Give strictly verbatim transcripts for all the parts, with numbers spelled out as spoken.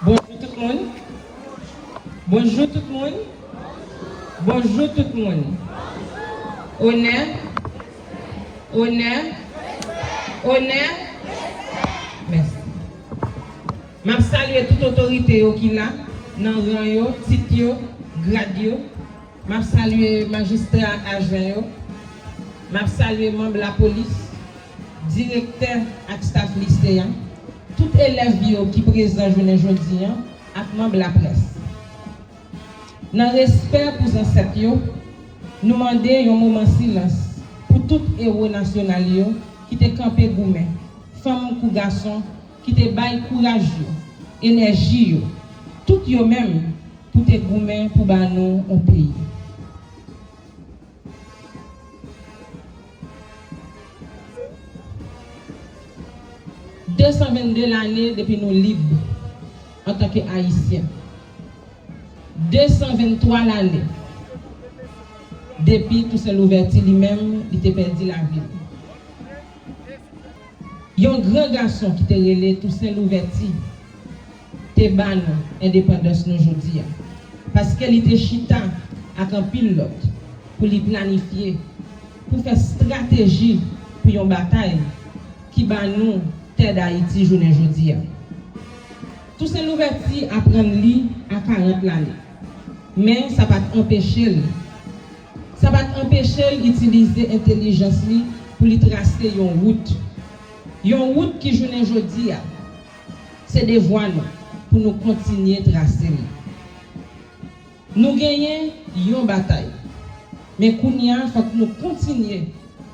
Bonjou tout moun. Bonjou tout moun. Bonjou tout moun. Onè. Onè. Onè. Mèsi. M ap salye tout otorite yo ki la, nan ran yo, tit yo, grad yo. M ap salye majistra ak ajan yo. M ap salye manm lapolis, direktè ak staf lise a, tout elèv yo ki prezan jounen jodi a, ak manm laprès. Nan respè pou zansèt yo, nou mande yon moman silans pou tout ewo nasyonal yo ki te kanpe goumen, fanm kou gason, ki te bay kouraj yo, enèji yo, tout yo menm pou te goumen pou ba nou yon peyi. De san vennde lane depi nou lib antanke Ayisyen. De san venntwa lane depi Tousen Louvèti li menm, li te pèdi lavi l. Yon gran gason ki te rele Tousen Louvèti te ba nou endepandans nou jodi a, paske li te chita ak anpil lòt pou li planifye, pou fè estrateji pou yon batay ki ba nou tè Dayiti jounen jodi a. Tousen Louvèti aprann li a karant lane, men sa pa t anpeche l, sa pa t anpeche l itilize entèlijans li pou li trase yon wout, yon wout ki jounen jodi a, se devwa nou pou nou kontinye trase l. Nou genyen yon batay, men kounye a fòk nou kontinye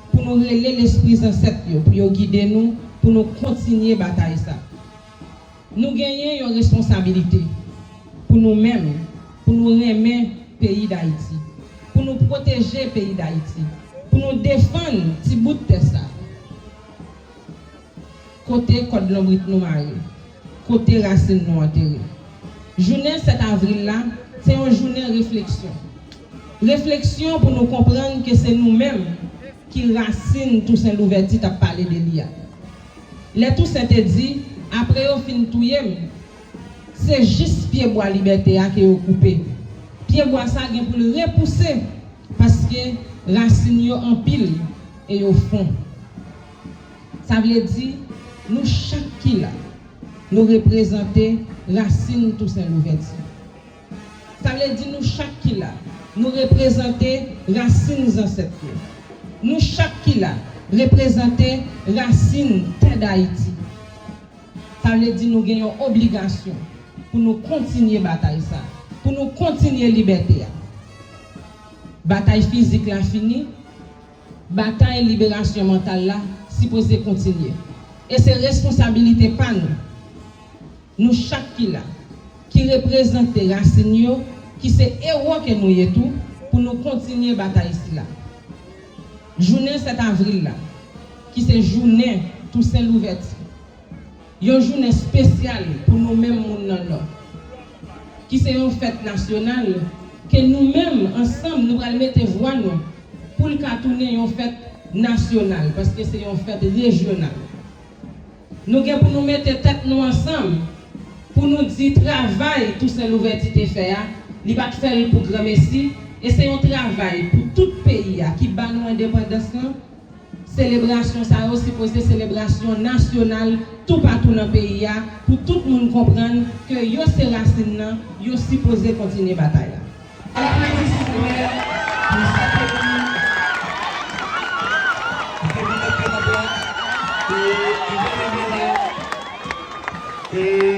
pou nou rele lespri zansèt yo, pou yo gide nou, pou nou kontinye batay sa. Nou genyen yon responsabilite pou nou menm, pou nou renmen peyi Dayiti, pou nou pwoteje peyi Dayiti, pou nou defann ti bout tè sa. Kote kòd lonbrit nou mare? Kote rasin nou antere? Jounen sèt avril la, se yon jounen refleksyon. Refleksyon pou nou konprann ke se nou menm ki rasin Tousen Louvèti t ap pale de li a. Lè Tousen te di, apre yo fin touye m, se jis pyebwa libète a ke yo koupe. Pyebwa sa gen pou l repouse, paske rasin yo anpil e yo fon. Sa vle di, nou chak ki la, nou reprezante rasin Tousen Louvèti. Sa vle di nou chak ki la, nou reprezante rasin zansèt yo. Nou chak ki la, reprezante rasin tè Dayiti. Sa vle di nou gen yon obligasyon pou nou kontinye batay sa, pou nou kontinye libète a. Batay fizik la fini, batay liberasyon mantal la sipoze kontinye. E se responsabilite pa nou, nou chak ki la, ki reprezante rasin yo, ki se ewo ke nou ye tou, pou nou kontinye batay sila. Jounen sèt avril la, ki se jounen Tousen Louvèti, yon jounen espesyal pou nou menm moun nan Nò, ki se yon fèt nasyonal, ke nou menm ansanm nou pral mete vwa nou pou l ka tounen yon fèt nasyonal, paske se yon fèt rejyonal. Nou gen pou nou mete tèt nou ansanm pou nou di travay Tousen Louvèti te fè a, li pa t fè l pou granmesi, e se yon travay pou tout peyi a ki ba nou endepandans lan. Selebrasyon sa yo sipoze selebrasyon nasyonal toupatou nan peyi a, pou tout moun konprann ke yo se rasin nan, yo sipoze kontinye batay la. Aplodi silvouplè pou sa peyi ki te vin nan pye nan bwa, e ki vin nan bwa, e